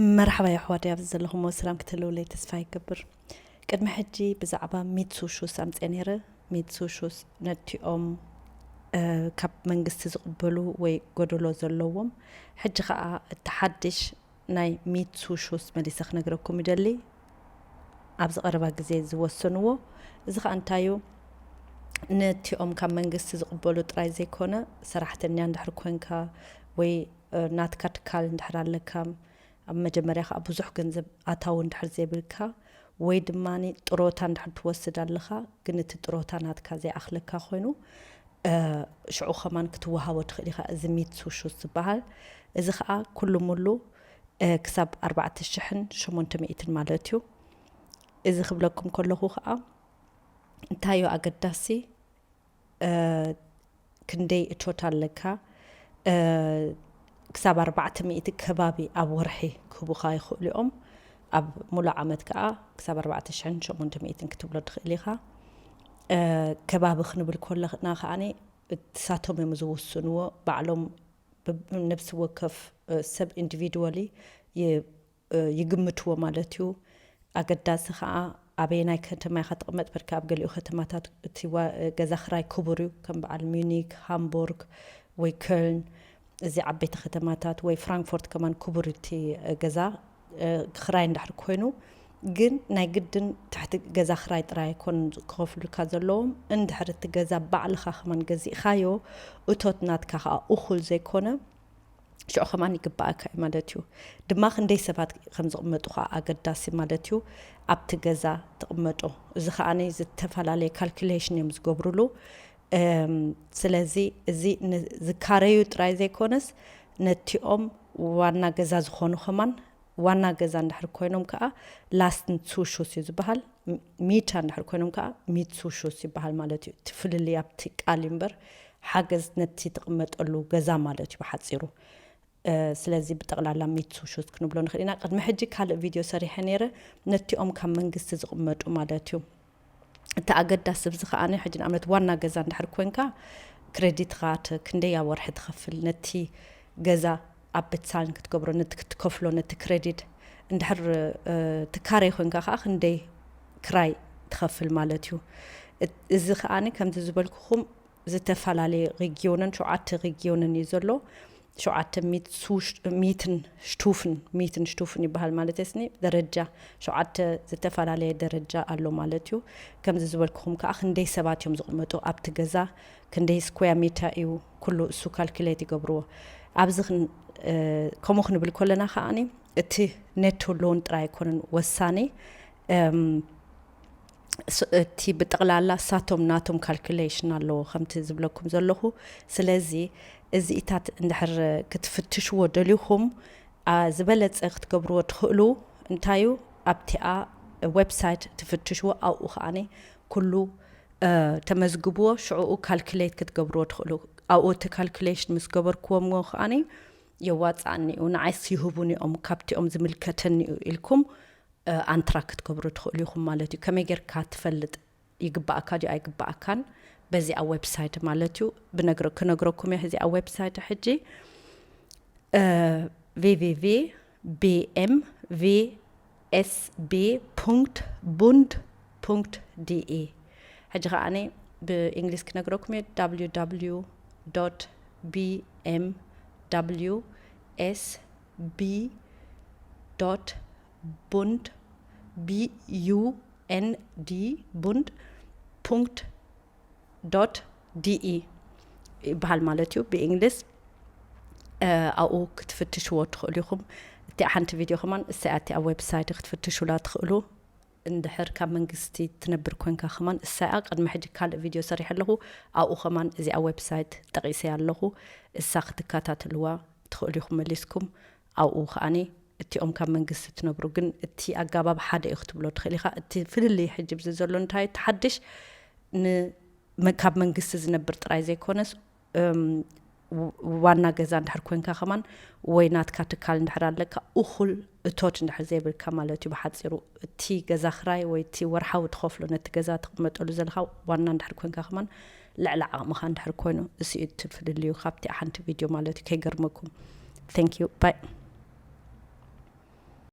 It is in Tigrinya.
መርሓባ የሕዋት፣ ኣብዚ ዘለኹም ሰላም ክትህልውለይ ተስፋ ይገብር። ቅድሚ ሕጂ ብዛዕባ ሚትሱሹስ ኣምፅአ ነይረ። ሚትሱሹስ ነቲኦም ካብ መንግስቲ ዝቕበሉ ወይ ጎደሎ ዘለዎም። ሕጂ ከዓ እቲ ሓድሽ ናይ ሚትሱሹስ መሊሰ ክነግረኩም ይደሊ። ኣብዚ ቀረባ ግዜ ዝወሰንዎ። እዚ ከዓ እንታይ እዩ? ነቲኦም ካብ መንግስቲ ዝቕበሉ ጥራይ ዘይኮነ፣ ሰራሕተኛ እንድሕር ኮንካ ወይ ናትካ ትካል እንድሕር ኣለካ፣ ኣብ መጀመርያ ከዓ ብዙሕ ገንዘብ ኣታዊ እንድሕር ዘይብልካ ወይ ድማ ጥሮታ እንድሕር ትወስድ ኣለኻ፣ ግን እቲ ጥሮታ ናትካ ዘይኣኽለካ ኮይኑ፣ ሽዑ ከማን ክትወሃቦ ትኽእል ኢኻ። እዚ ሚትሱሹስ ዝበሃል፣ እዚ ከዓ ኩሉ ሙሉ ክሳብ ኣርባዕተ ሽሕን ሸሞንተ ሚእትን ማለት እዩ። እዚ ክብለኩም ከለኹ ከዓ እንታዩ ኣገዳሲ፣ ክንደይ እቶት ኣለካ፣ ክሳብ ኣርባዕተ ሚእቲ ከባቢ ኣብ ወርሒ ክህቡኻ ይኽእሉ እዮም። ኣብ ሙሉእ ዓመት ከዓ ክሳብ ኣርባዕተ ሽሕን ሸሞንተ ሚእትን ክትብሎ ትኽእል ኢኻ። ከባቢ ክንብል ከለና ከዓኒ እሳቶም እዮም ዝውስንዎ። ባዕሎም ነብሲ ወከፍ ሰብ ኢንዲቪድዋሊ ይግምትዎ ማለት እዩ። ኣገዳሲ ከዓ ኣበየናይ ከተማ ኢኻ ትቕመጥ። በርካ ኣብ ገሊኡ ከተማታት እቲ ገዛ ክራይ ክቡር እዩ። ከም በዓል ሚኒክ፣ ሃምቡርግ ወይ ኮልን፣ እዚ ዓበይቲ ከተማታት ወይ ፍራንክፎርት ከማን ክቡር እቲ ገዛ ክራይ እንድሕር ኮይኑ፣ ግን ናይ ግድን ትሕቲ ገዛ ክራይ ጥራይ ኣይኮን ክኸፍሉልካ ዘለዎም። እንድሕር እቲ ገዛ ባዕልኻ ከማን ገዚእኻዮ፣ እቶት ናትካ ከዓ እኹል ዘይኮነ፣ ሽዑ ከማን ይግባኣካ እዩ ማለት እዩ። ድማ ክንደይ ሰባት ከም ዝቕመጡ ከዓ ኣገዳሲ ማለት እዩ። ኣብቲ ገዛ ትቕመጦ፣ እዚ ከዓ ዝተፈላለየ ካልኩሌሽን እዮም ዝገብሩሉ። ስለዚ እዚ ዝካረዩ ጥራይ ዘይኮነስ፣ ነቲኦም ዋና ገዛ ዝኾኑ ከማን ዋና ገዛ እንድሕር ኮይኖም ከዓ ላስትን ሱሹስ እዩ ዝበሃል። ሚታ እንድሕር ኮይኖም ከዓ ሚት ሱሹስ ይበሃል ማለት እዩ። እቲ ፍልልይ ኣብቲ ቃል እዩ እምበር፣ ሓገዝ ነቲ ትቕመጠሉ ገዛ ማለት እዩ ብሓፂሩ። ስለዚ ብጠቕላላ ሚት ሱሹስ ክንብሎ ንኽእል ኢና። ቅድሚ ሕጂ ካልእ ቪድዮ ሰሪሐ ነይረ፣ ነቲኦም ካብ መንግስቲ ዝቕመጡ ማለት እዩ። እቲ ኣገዳሲ ኣብዚ ከዓኒ ሕጂ ንኣብነት ዋና ገዛ እንድሕር ኮንካ፣ ክሬዲትካ ክንደይ ኣብ ወርሒ ትኸፍል፣ ነቲ ገዛ ኣብ ቤትሳልን ክትገብሮ፣ ነቲ ክትከፍሎ፣ ነቲ ክሬዲት እንድሕር ትካረይ ኮንካ ከዓ ክንደይ ክራይ ትኸፍል ማለት እዩ። እዚ ከዓኒ ከምዚ ዝበልኩኹም ዝተፈላለየ ሪጊዮንን ሸውዓተ ሪጊዮንን እዩ ዘሎ። ሸውዓተ ሚትን ሽቱፍን፣ ሚትን ሽቱፍን ይበሃል ማለት ስኒ ደረጃ፣ ሸውዓተ ዝተፈላለየ ደረጃ ኣሎ ማለት እዩ። ከምዚ ዝበልኩኹም ከዓ ክንደይ ሰባት እዮም ዝቕመጡ ኣብቲ ገዛ፣ ክንደይ ስኩያ ሜታ እዩ፣ ኩሉ እሱ ካልኩሌት ይገብርዎ። ኣብዚ ከምኡ ክንብል ከለና ከዓኒ እቲ ኔቶ ሎን ጥራይ ኣይኮነን ወሳኒ፣ እቲ ብጠቕላላ ሳቶም ናቶም ካልኩሌሽን ኣለዎ ከምቲ ዝብለኩም ዘለኹ። ስለዚ እዚኢታት እንድሕር ክትፍትሽዎ ደሊኹም ዝበለፀ ክትገብርዎ ትኽእሉ እንታዩ ኣብቲኣ ዌብሳይት ትፍትሽዎ። ኣብኡ ከዓኒ ኩሉ ተመዝግብዎ፣ ሽዕኡ ካልኩሌት ክትገብርዎ ትኽእሉ። ኣብኡ እቲ ካልኩሌሽን ምስ ገበርክዎምዎ ከዓኒ የዋፅኣኒ እዩ፣ ንዓይስ ይህቡኒ እዮም ካብቲኦም ዝምልከተኒ እዩ ኢልኩም ኣንትራ ክትገብሩ ትኽእሉ ኢኹም ማለት እዩ። ከመይ ጌርካ ትፈልጥ ይግባኣካ ድዩ ኣይግባኣካን? በዚኣ ዌብሳይት ማለት እዩ። ክነግረኩም እየ እዚኣ ዌብሳይት ሕጂ። ቪቪቪ ቢኤምቪኤስቢ ቡንድ ዲኢ። ሕጂ ከዓኒ ብእንግሊዝ ክነግረኩም እየ። www ቢኤምደብሊው ኤስቢ ቡንድ ቢዩ ኤንዲ ቡንድ ዶት ዲኢ ይበሃል ማለት እዩ ብእንግሊዝ። ኣብኡ ክትፍትሽዎ ትኽእሉ ኢኹም። እቲኣ ሓንቲ ቪድዮ ከማን እሰያ እቲኣ ዌብሳይት ክትፍትሹላ ትኽእሉ። እንድሕር ካብ መንግስቲ ትነብር ኮንካ ከማን እሰያ ቅድሚ ሕጂ ካልእ ቪድዮ ሰሪሐ ኣለኹ። ኣብኡ ከማን እዚኣ ዌብሳይት ጠቒሰያ ኣለኹ። እሳ ክትከታተልዋ ትኽእሉ ኢኹም መሊስኩም። ኣብኡ ከዓኒ እቲኦም ካብ መንግስቲ ትነብሩ ግን እቲ ኣጋባብ ሓደ እዩ ክትብሎ ትኽእል ኢኻ። እቲ ፍልልይ ሕጂ ብዚ ዘሎ እንታይ ተሓድሽ ካብ መንግስቲ ዝነብር ጥራይ ዘይኮነስ ዋና ገዛ እንድሕር ኮንካ ከማን ወይ ናትካ ትካል እንድሕር ኣለካ እኹል እቶት እንድሕር ዘይብልካ ማለት እዩ። ብሓፂሩ እቲ ገዛ ክራይ ወይ እቲ ወርሓዊ ትኸፍሎ ነቲ ገዛ ትቕመጠሉ ዘለካ ዋና እንድሕር ኮንካ ከማን ልዕሊ ዓቕምኻ እንድሕር ኮይኑ እሱ እዩ እቲ ፍልልዩ ካብቲ ሓንቲ ቪድዮ ማለት እዩ። ከይገርመኩም። Thank you. Bye.